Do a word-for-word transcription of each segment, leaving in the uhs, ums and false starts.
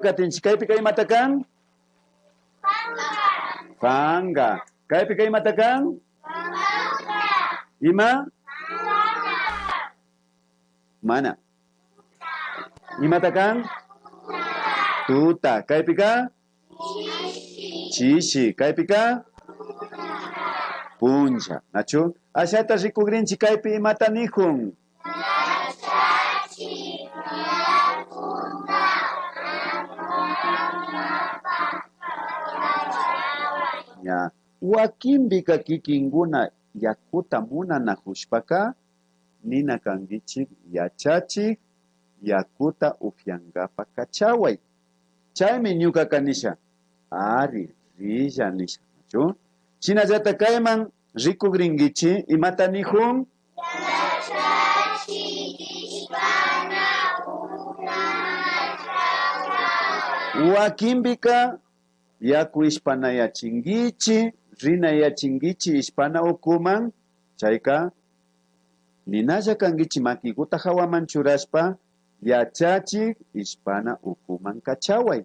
katinchi. Kaypika imata kan? Panka. Kaypika imata kan? Ima? Mana. Imata kan? Tuta. Kaypika? Chishi. Kaypika? Puncha. Nachu? Ashata rikugrinchi kaypi imata nijun. Ya. Wakinpika kikinkuna yakuta munanajushpaka nina kankichi, yachachik, yakuta upiankapa kachaway. Chaymi ñukaka nisha, ari, rilla nisha, nachu? Shinallata kayman rikugrinkichi, imata nijun? Wakinpika yaku ishpanayachinkichi, rinayachinkichi ishpana ukuman, chayka ninalla kankichi makiguta jawaman churashpa, yachachik, ishpana ukuman kachaway.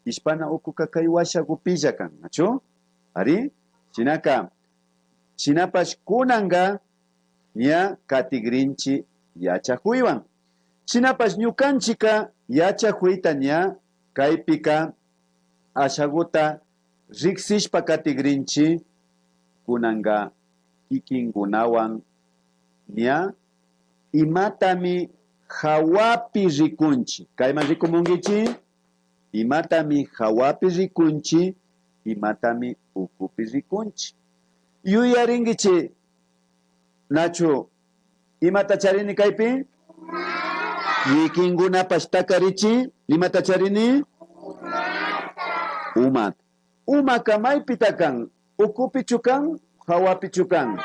Ishpana ukuka kay washagupilla kan, nachu? Ari, shinaka, shinapash kunanka ña katigrinchi yachajuywan. Shinapash ñukanchika yachajuyta ña kaypika ashaguta riksishpa katigrinchi, kunanka kikinkunawan ña imatami jawapi rikunchi. Kayman rikumunkichi, imatami jawapi rikunchi, imatami ukupi rikunchi. Yuyarinkichi, nachu? Imata charini kaypi? Kikinkunapash takarichi, imata charini? Umata. Umaka maypita kan? Ukupichu kan? Jawapichu kan?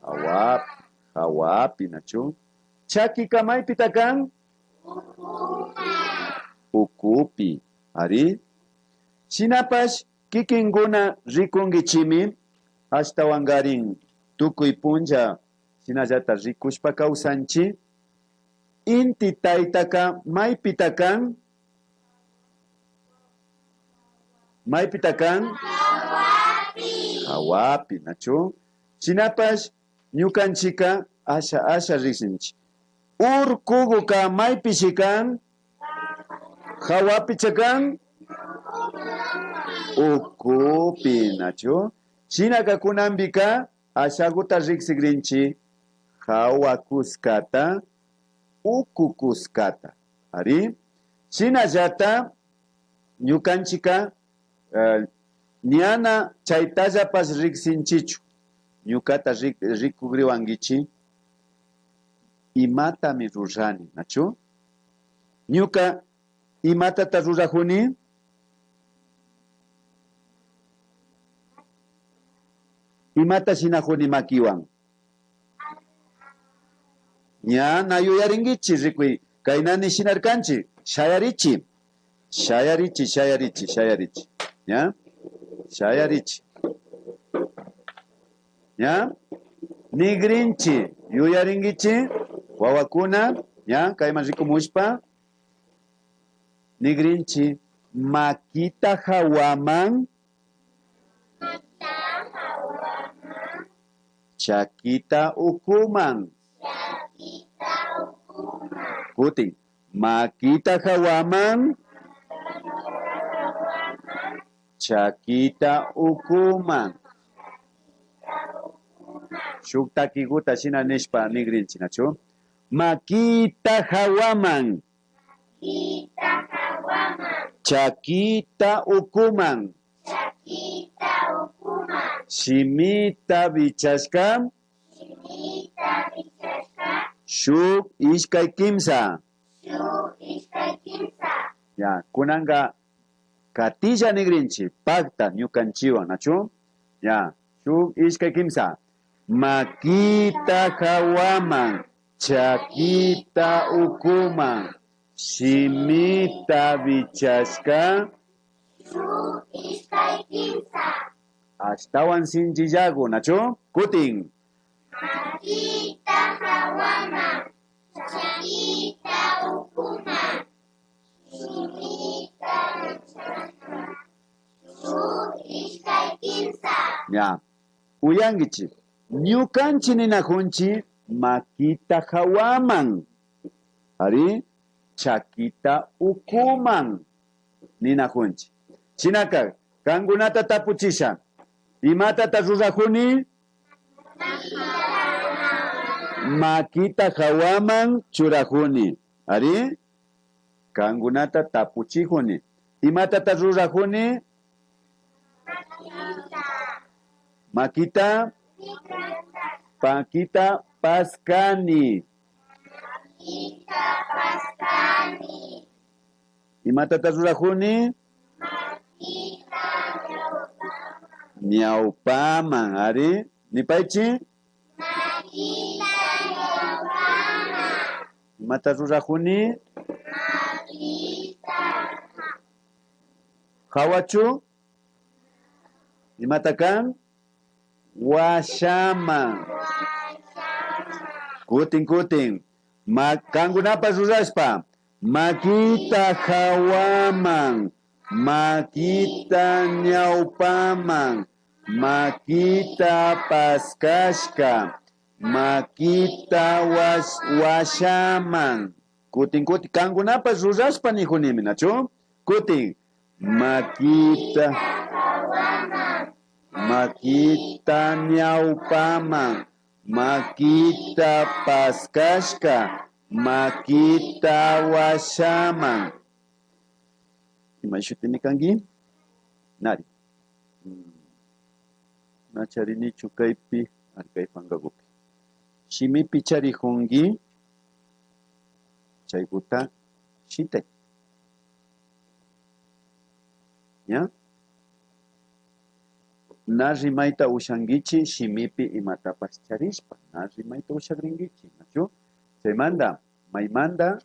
Jawapi. Jawapi, nachu? Chakika maypita kan? Ukupi. Ari. Shinapash kikinkuna rikunkichimi, ashtawankarin tukuy punlla shinallata rikushpa kawsanchi. Inti taytaka maypita kan? Maypita kan? Jawapi, nachu? Shinapash ñukanchika asha asha riksinchi. Urkuguka maypishi kan? Jawapicha kan? Ukupi, nachu? Shinaka kunanpika ashaguta riksigrinchi jawa kuskata, uku kuskata. Ari, shinallata ñukanchika, eh, ñana chaytallapash riksinchichu. Ñukata rik-, rikugriwankichi, imatami rurani, nachu? Ñuka imatata rurajuni? Imata shinajuni makiwan? Ña, na yuyarinkichi, rikuy. Kayna ni shinarkanchi. Shayarichi. Shayarichi, shayarichi, shayarichi. Ña? Shayarichi. Ña? Nigrinchi. Yuyarinkichi, wawakuna. Ña? Kayman rikumushpa. Nigrinchi. Makita jawaman. Chakita ukuman. Kutin, makita jawaman. Chakita ukuman. Shuk takiguta shina nishpa nigrinchi, nachu? Makita jawaman. Chakita ukuman. Shimita wichashka. Shuk, ishkay, kimsa. Ya, kunanka katilla nigrinchi, pakta ñukanchiwan, nachu? Ya, shuk, ishkay, kimsa. Makita jawaman, chakita ukuman, shimita wichashka. Shuk, ishkay, kimsa. Ashtawan sinchillagu, nachu? Kutin. Makita jawaman, chakita ukuman. Ña, uyankichi. Ñukanchi ninajunchi makita jawaman. Ari, chakita ukuman ninajunchi. Shinaka, kankunata tapuchisha. Imatata rurajuni? Makita jawaman churajuni. Ari, kankunata tapuchijuni. Imatata rurajuni? Makita, makita paskani. Imatata rurajuni? Ñawpaman, ari. Nipaychi. Makita ñawpaman. Imata rurajuni? Makita. Jawachu? Imata kan? Washaman. Kutin, kutin. Ma-, kankunapash rurashpa. Makita jawaman, makita ñawpaman, makita paskashka, makita wash-, washaman. Kutin, kutin, kankunapash rurashpa nijunimi, nachu? Kutin, makita, makita ñawpaman, makita paskashka, makita washaman. Ima shutimi kanki? Nari. Mm. Na charinichu kaypi, ari kay pankakupi. Shimipi charijunki, chaykuta shitay. ¿Ya? Na rimayta ushankichi shimipi imatapash charishpa. Na rimayta ushagrinkichi, nachu? Chaymanta, maymanta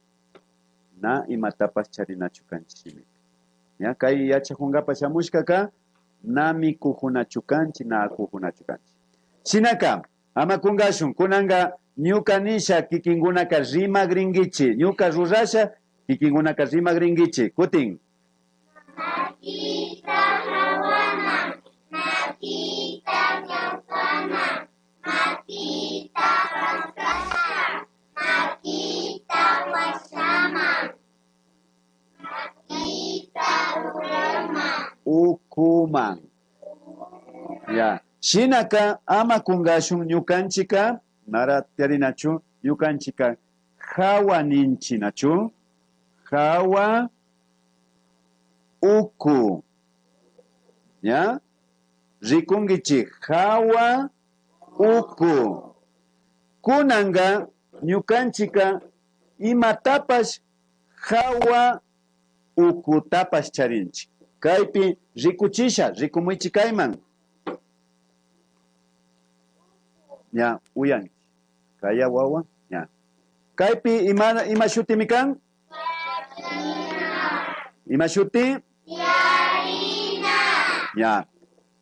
na imatapash charinachu kanchi shimipi. ¿Ya? Kay yachajunkapa shamushkaka, na mikujunachu kanchi, na akujunachu kanchi. Shinaka, ama kunkashun, kunanka ñuka nisha kikinkunaka rimagrinkichi, ñuka rurasha kikinkunaka rimagrinkichi. Kutin. Makita jawaman, makita ñawpaman, makita paskashka, makita washaman, makita uraman. Ukuman. Ya. Shinaka ama kunkashun ñukanchika, nara tiyarinachu, ñukanchika jawa ninchi, nachu? Jawa uku. Ya. Rikunkichi, jawa uku. Kunanka ñukanchika imatapash jawa ukutapash charinchi. Kaypi rikuchisha, rikumuychi kayman. Ña, uyanchi. Kaya wawa, ña. Kaypi ima, ima shutimi kan? Ima shuti? Tiyarina. Ña.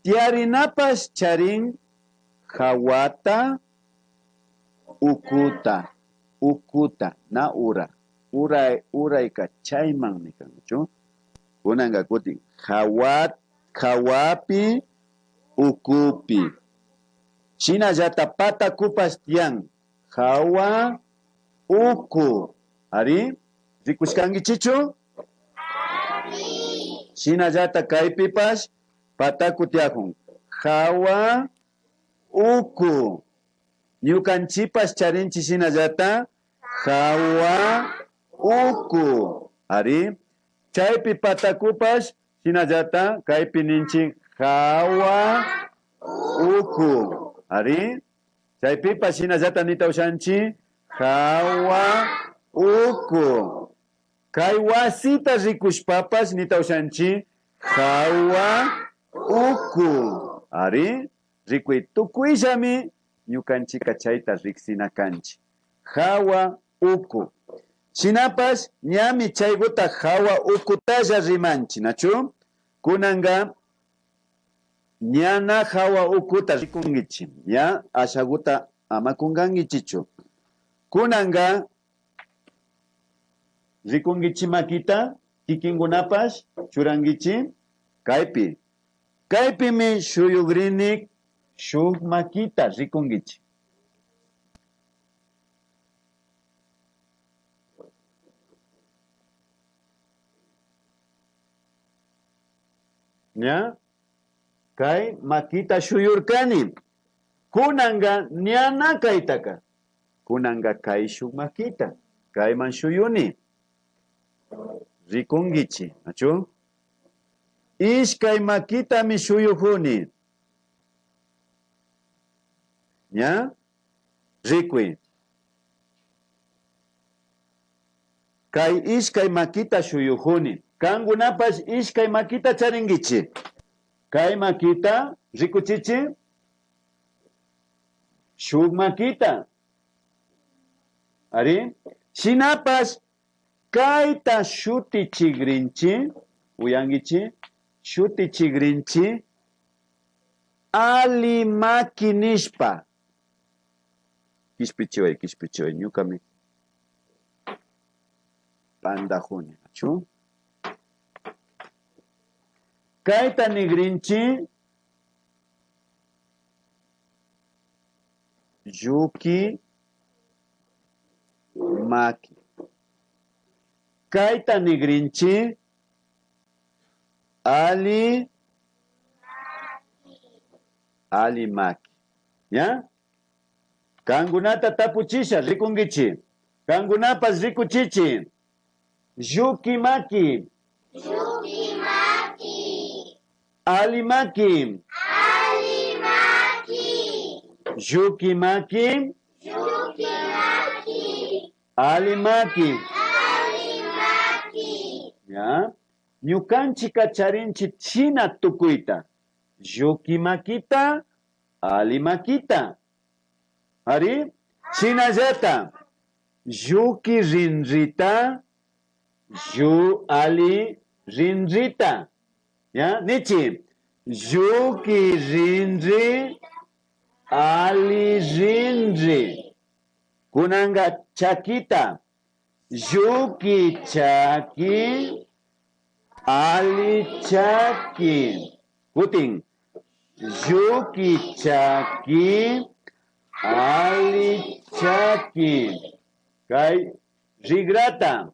Tiyarinapash charin jawata, ukuta, ukuta, na ura. Uray, urayka chaymanmi kanchu. Kunanka kutin, jawa, jawapi, ukupi. Shinallata patakupash tiyan. Jawa, uku. Ari, rikushkankichichu? Shinallata kaypipash pataku tiyajun. Jawa, uku. Ñukanchipash charinchi shinallata jawa, uku. Ari, chaypi patakupash shinallata kaypi ninchi jawa, uku. Ari, chaypipash shinallata nita ushanchi jawa, uku. Kay wasita rikushpapash nita ushanchi jawa, uku. Ari, rikuy, tukuyllami ñukanchika chayta riksina kanchi. Jawa, uku. Shinapash ñami chaykuta jawa, ukutalla rimanchi, nachu? Kunanka ña na jawa, ukuta rikunkichi, ya, ashakuta ama kunkankichichu. Kunanka rikunkichi makita, kikinkunapash churankichi kaypi. Kaypimi shuyugrini shuk makita rikunkichi. ¿Ya? Kay makita shuyurkani. Kunanka ñana kaytaka. Kunanka kay shuk makita kayman shuyuni. Rikunkichi, nachu? Ishkay makitami shuyujuni. ¿Ya? Rikuy. Kay ishkay makita shuyujuni. Kankunapash ishkay makita charinkichi. Kay makita rikuchichi. Shuk makita. Ari. Shinapash kayta shutichigrinchi. Uyankichi. Shutichigrinchi. Ali maki nishpa. Kishpichiway, kishpichiway, ñukami pandajuni, nachu? Kayta nigrinchi lluki maki. Kayta nigrinchi ali, ali maki. ¿Ya? Kankunata tapuchisha, rikunkichi. Kankunapash rikuchichi. Lluki maki. Lluki maki. Ali maki. Ali maki. Lluki maki. Lluki maki. Ali maki. Ali maki. Ya. Ñukanchika charinchi shina tukuyta. Lluki makita, ali makita. Ari, shinallata, lluki rinrita, llu ali rinrita. ¿Ya? Nichi, lluki rinri, ali rinri. Kunanka chakita, lluki chaki, ali chaki. Kutin, lluki chaki, ali chaki. Kay rigrata,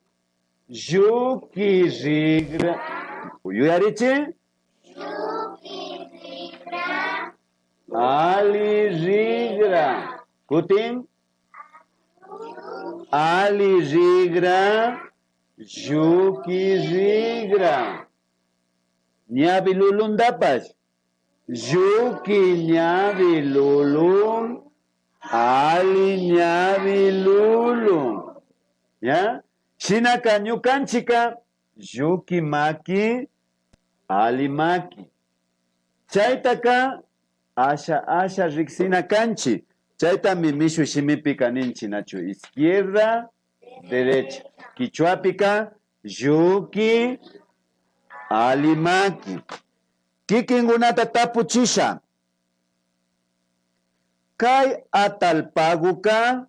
lluki rigra. Yuyarichi. Lluki rigra. Ali rigra. Kutin. Ali rigra. Lluki rigra. Ñawi luluntapash. Lluki ñawi lulun. Ali ñawi lulun. ¿Ya? Shinaka ñukanchika lluki maki, ali maki. Chaytaka asha asha riksina kanchi. Chaytami mishu shimipika ninchi, nachu? Izquierda, derecha. Kichwapika lluki, ali maki. Kikinkunata tapuchisha. Kay atallpaguka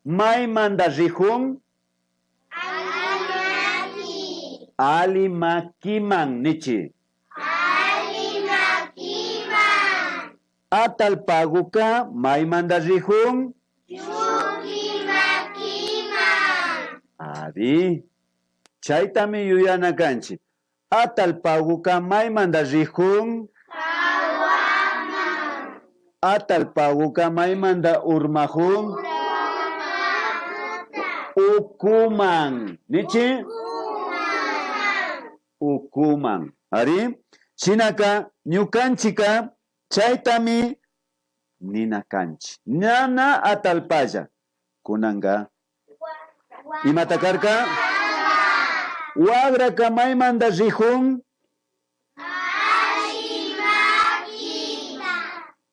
maymanta rikun? Ali makiman nichi. Ali makiman. Atallpaguka maymanta rikun? Lluki makiman. Ari. Chaytami yuyana kanchi. Atallpaguka maymanta rikun? Hawaman. Atallpaguka maymanta urmakun? Ukuman. Nichi? Ukuman. Ari. Shinaka ñukanchika chaytami nina kanchi. Ñana atallpalla. Kunanka imata karka? Wagraka maymanta rikun?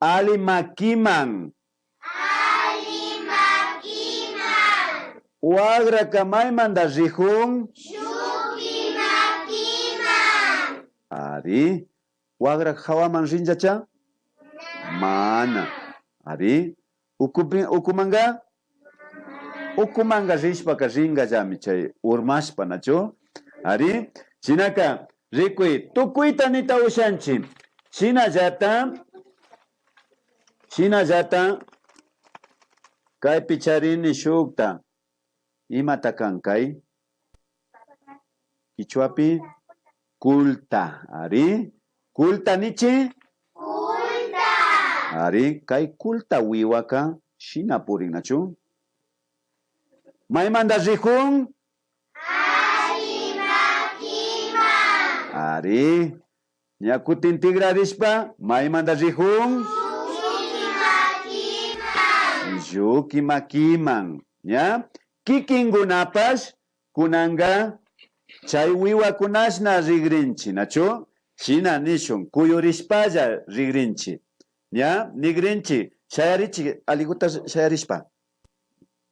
Ali makiman. Wagraka maymanta rikun? Ari. Wagraka hawaman rinllacha? Mana. Ari. Ukupi, ukumanka? Ukumanka rishpaka rinkallami chay urmashpa, nachu? Ari. Shinaka rikuy, tukuyta nita ushanchi. Shinallata Shinallata kaypi charini shukta. Imata kan kay? Kichwapi kulta. Ari. Kulta nichi? Kulta. Ari, kay kulta wiwaka shina purin, nachu? Maymanta rikun? Alli makiman. Ari. Ña kutin tikrarishpa, maymanta rikun? Lluki makiman. Lluki makiman. Ña? Kikinkunapash kunanka chay wiwakunashna rikrinchi, nachu? Shina nishun, kuyurishpalla rikrinchi. Ña? Nikrinchi, shayarichi, allikuta shayarishpa.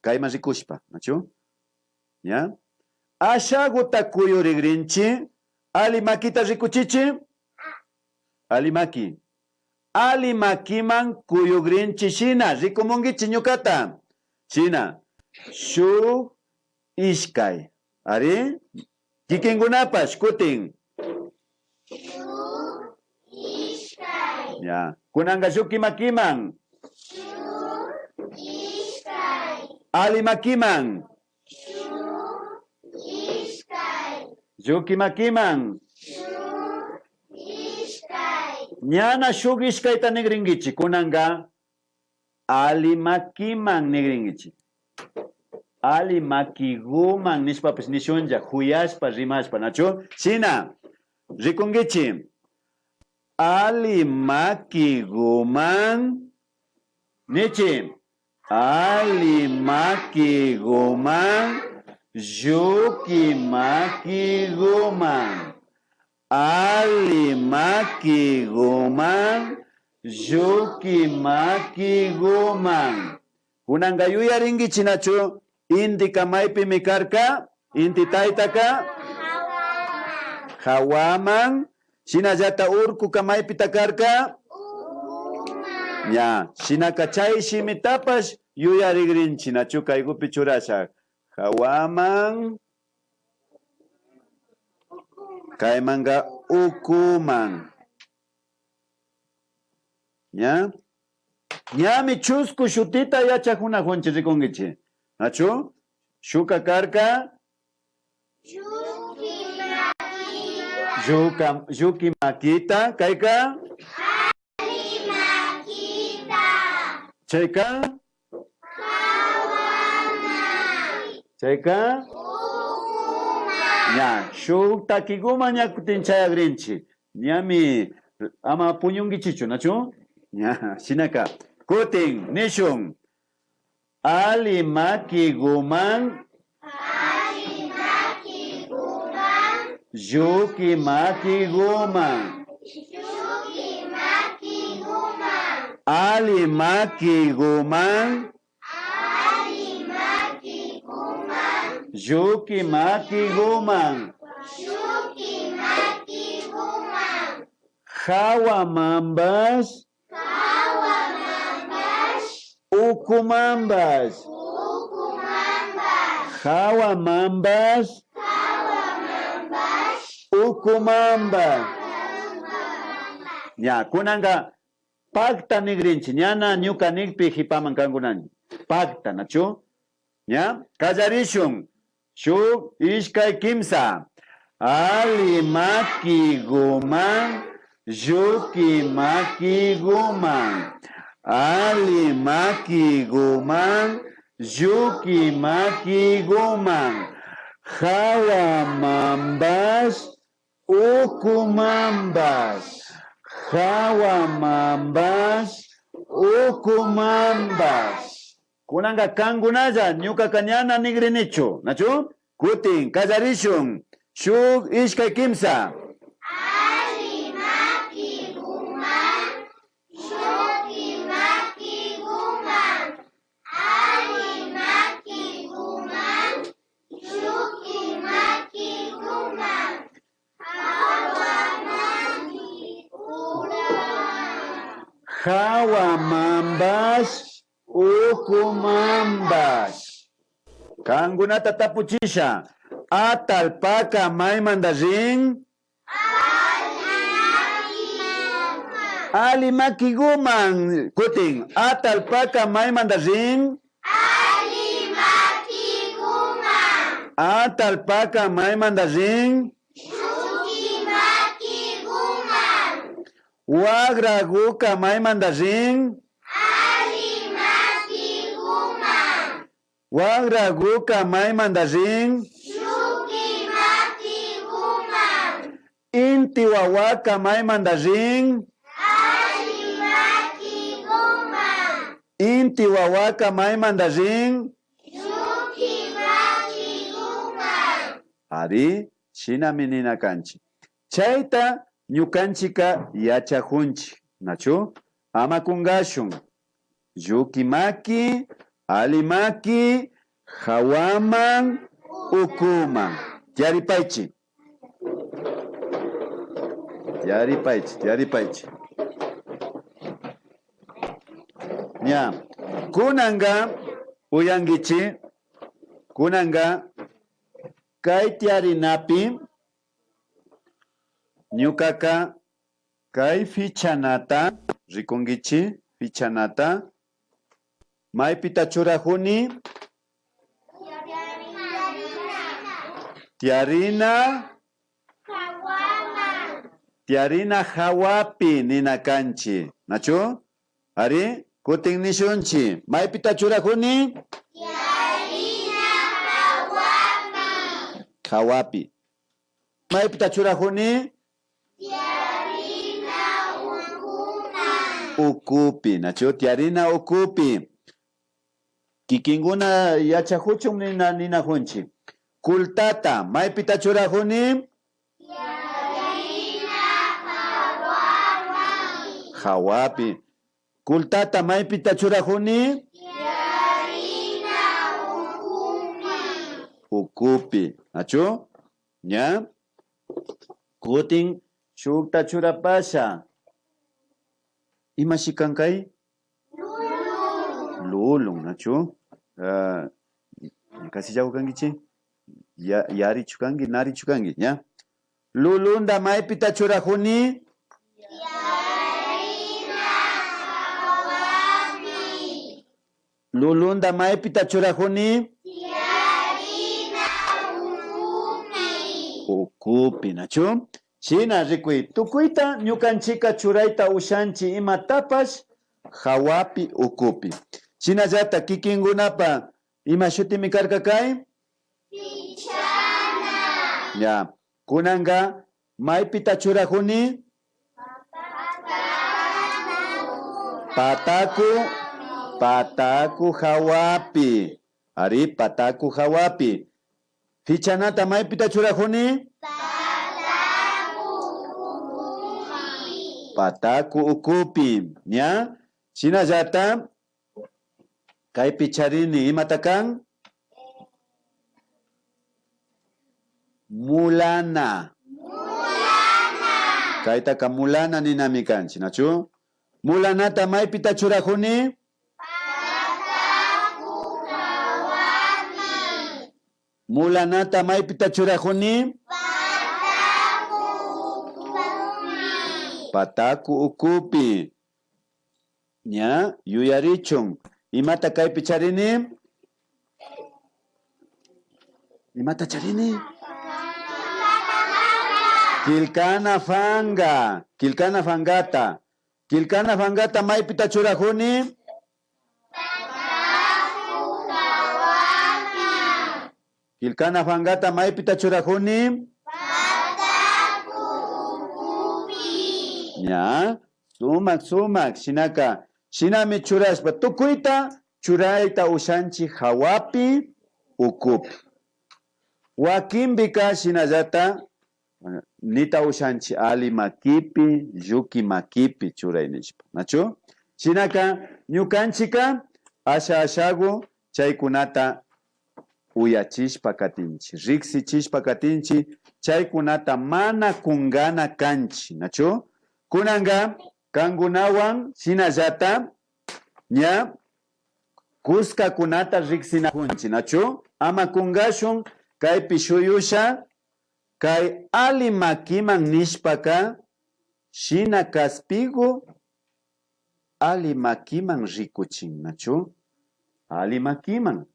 Kayman rikushpa, nachu? Ña? Ashaguta kuyurikrinchi, alli makita rikuchichi. Alli maki. Alli makiman kuyukrinchi shina, rikumunkichi ñukata. Shina, shuk, ishkay. Ari? Kikinkunapash kutin. Shuk, ishkay. Ya. Kunanka lluki makiman. Shuk, ishkay. Alli makiman. Shuk, ishkay. Lluki makiman. Shuk, ishkay. Ñana shuk ishkayta nikrinkichi kunanka. Alli makiman nikrinkichi. Alli makiguman nishpapash nishunlla, juyashpa, rimashpa, nachu? Shina, rikunkichi. Alli makiguman nichi. Alli makiguman, lluki makiguman. Alli makiguman, lluki makiguman. Kunanka yuyarinkichi nachu? Intika maypimi karka? Inti taytaka? Jawaman. Shinallata urkuka maypita karka? Ña, shinaka chay shimitapash yuyarikrinchi nachu? Kaykupi churasha. Jawaman. Kaymanka ukuman. Ña? Ñami chusku shutita yachakunakunchi, rikunkichi. Nachu? Shukka karka? Lluki makita. Lluka, lluki makita. Kayka? Alli makita. Chayka? Jawaman. Chayka? Ukuman. Ña, shuk takiguman ña kutin chayakrinchi. Ñami ama puñunkichichu, nachu? Ña, shinaka. Kutin, nishun. Alli makiguman. Alli makiguman. Lluki makiguman. Lluki makiguman. Alli makiguman. Alli makiguman. Lluki makiguman. Lluki makiguman. Jawamanpash. Jawamanpash. Ukumanpash. Ukumanpash. Jawamanpash. Jawamanpash. Ukumanpash. Ña, kunanka pakta nikrinchi, ñana ñuka nikpi jipaman kankuna pakta, nachu? Ña, kallarishun. Shuk, ishkay, kimsa. Alli makiguman, lluki makiguman. Alli makiguman, lluki makiguman. Jawamanpash, ukumanpash. Jawamanpash, ukumanpash. Kunanka kankunalla, ñukaka ñana nigrinichu, nachu? Kutin kallarishun, shuk, ishkay, kimsa. Alli makiguman, lluki makiguman. Alli makiguman, lluki makiguman. Jawamanpash, ukumanpash. Kankunata tapuchisha, atallpaka maymanta rin? Alli makiguman. Kutin, atallpaka maymanta rin? Alli makiguman. Atallpaka maymanta rin? Lluki makiguman. Wagraguka maymanta rin? Alli makiguman. Wagraguka maymanta rin? Lluki makiguman. Inti wawaka maymanta rin? Alli makiguman. Inti wawaka maymanta rin? Lluki makiguman. Ari, shinami nina kanchi. Chayta ñukanchika yachajunchi, nachu? Ama kungashun. Lluki maki, alli maki, jawaman, ukuman. Tiyaripaychi. Tiyaripaychi, tiyaripaychi. Ña, kunanka, uyankichi, kunanka, kay tiyarinapi, ñukaka, kay fichanata, rikunkichi, fichanata, maypita churajuni? Tiyarina, tiyarina jawapi nina kanchi, nachu? Ari, kutin nishunchi, maypita churajuni? Tiyarina jawapi. Jawapi. Maypita churajuni? Tiyarina ukuman. Ukupi, nachu? Tiyarina ukupi. Kikinkuna yachajuchun nina, ninajunchi. Kultata, maypita churajuni? Tiyarina jawapi. Jawapi. Kultata maypita churajuni? Tiyarina ukupi. Ukupi, nachu? Ña. Kutin shukta churapasha. Imashi kan kay? Lulun, nachu? Ah, kasillagu kankichi? Ya, yarichu kanki, narichu kanki, ña? Lulunda maypita churajuni? Tiyarina jawapi. Lulunda maypita churajuni? Tiyarina ukupi. Ukupi, nachu? Shina rikuy, tukuyta ñukanchika churayta ushanchi imatapash jawapi, ukupi. Shinallata kikinkunapa ima shutimi karka kay? Pichana. Ya. Kunanka maypita churajuni? Pataku, pataku jawapi. Ari, pataku jawapi. Fichanata maypita churajuni? Pataku ukupi. Pataku ukupi. Ña. Shinallata kaypi charini, imata kan? Mulana. Mulana. Kaytaka mulana ninami kanchi, nachu? Mulanata maypita churajuni? Pataku jawapi. Mulanata maypita churajuni? Pataku ukupi. Pataku ukupi. Ña, yuyarichun. Imata kaypi charini? Imata charini? Killkana panka. Killkana pankata. Killkana pankata maypita churajuni? Pataku jawapi. Killkana pankata maypita churajuni? Pataku ukupi. Ña, sumak, sumak. Shinaka, shinami churashpa tukuyta churayta ushanchi jawapi, ukupi. Wakinpika shinallata nita ushanchi alli makipi, lluki makipi churay nishpa, nachu? Shinaka ñukanchika asha ashagu chaykunata uyachishpa katinchi, riksichishpa katinchi, chaykunata mana kungana kanchi, nachu? Kunanka kankunawan shinallata ña kuskakunata riksinajunchi, nachu? Ama kungashun kaypi shuyusha, kay alli makiman nishpaka, shina kaspigu ali makiman rikuchin, nachu? Ali makiman.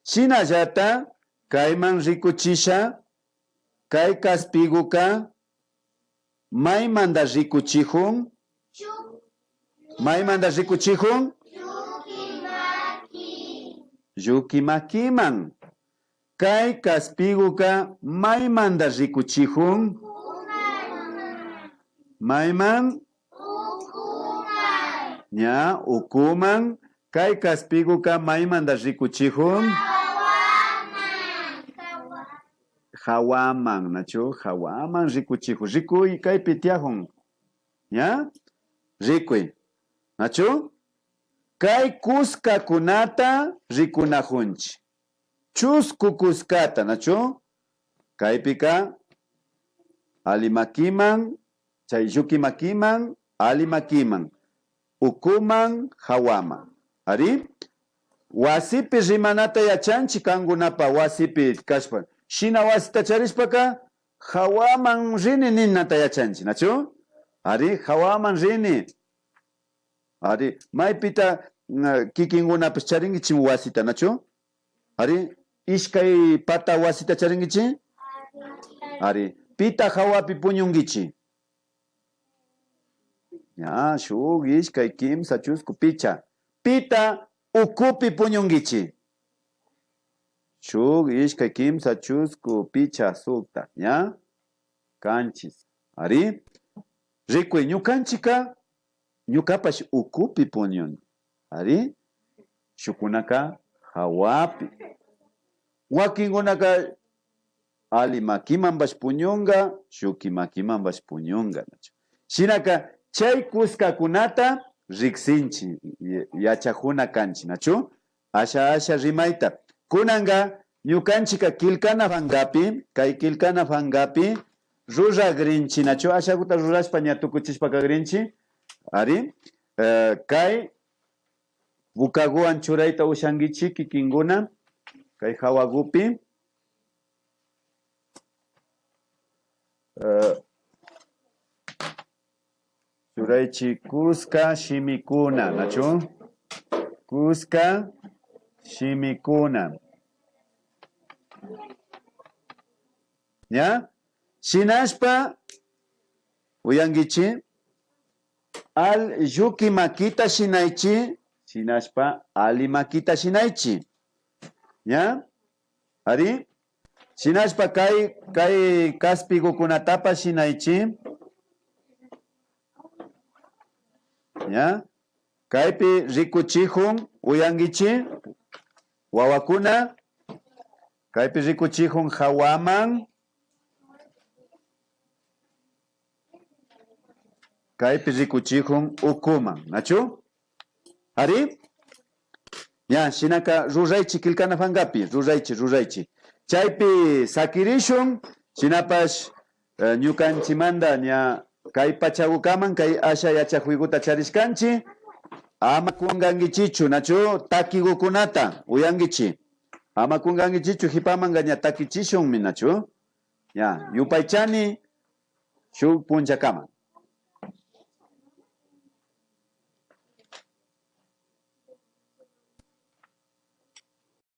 Shinallata kayman rikuchisha, kay kaspiguka maymanta rikuchijun? Maymanta rikuchijun? Lluki makiman. Kay kaspiguka maymanta rikuchijun? Mayman? Ña, ukuman. Kay kaspiguka maymanta rikuchijun? Jawaman, nachu? Jawaman rikuchijun. Rikuy, kaypi tiyajun. Ña? Rikuy. Nachu? Kay kuskakunata rikunajunchi. Chusku kuskata, nachu? Kaypika ali makiman, chay lluki makiman, ali makiman, ukuman, jawaman. Ari? Wasipi rimanata yachanchi kankunapa wasipi kashpa. Shina wasita charishpaka jawaman rini ninata yachanchi, nachu? Ari, jawaman rini. Ari, maypita, mm, kikinkunapash charinkichimi wasita, nachu? Ari, ishkay pata wasita charinkichi? Ari, pita jawapi puñunkichi? Ña, shuk, ishkay, kimsa, chusku, picha. Pita ukupi puñunkichi? Shuk, ishkay, kimsa, chusku, picha, sukta. Ña, kanchis. Ari, rikuy, ñukanchika ñukapash ukupi puñuni. Ari, shukkunaka jawapi. Wakinkunaka ali makimanpash puñunka, lluki makimanpash puñunka, nachu? Shinaka chay kuskakunata riksinchi, y-, yachajuna kanchi, nachu? Asha, asha rimayta. Kunanka ñukanchika killkana pankapi, kay killkana pankapi ruragrinchi, nachu? Ashaguta rurashpa ña tukuchishpa kagrinchi. Ari, eh, kay pukaguwan churayta ushankichi kikinkuna, kay jawagupi. Eh, churaychi kuska shimikuna, nachu? Kuska shimikuna. ¿Ya? Shinashpa, uyankichi, al, lluki makita shinaychi, shinashpa, ali makita shinaychi. ¿Ya? Ari? Shinashpa kay, kay kaspigukunatapash shinaychi. ¿Ya? Kaypi rikuchijun, uyankichi, wawakuna. Kaypi rikuchijun jawaman. Kaypi rikuchijun ukuman, nachu? Ari? Ña, shinaka ruraychi killkana pankapi, ruraychi, ruraychi. Chaypi sakirishun, shinapash, eh, ñukanchimanta ña kay pachagukaman, kay asha yachajuyguta charishkanchi, ama kunkankichichu, nachu? Takigukunata uyankichi. Ama kunkankichichu, jipamanka ña takichishunmi, nachu? Ña, yupaychani, shuk punchakama.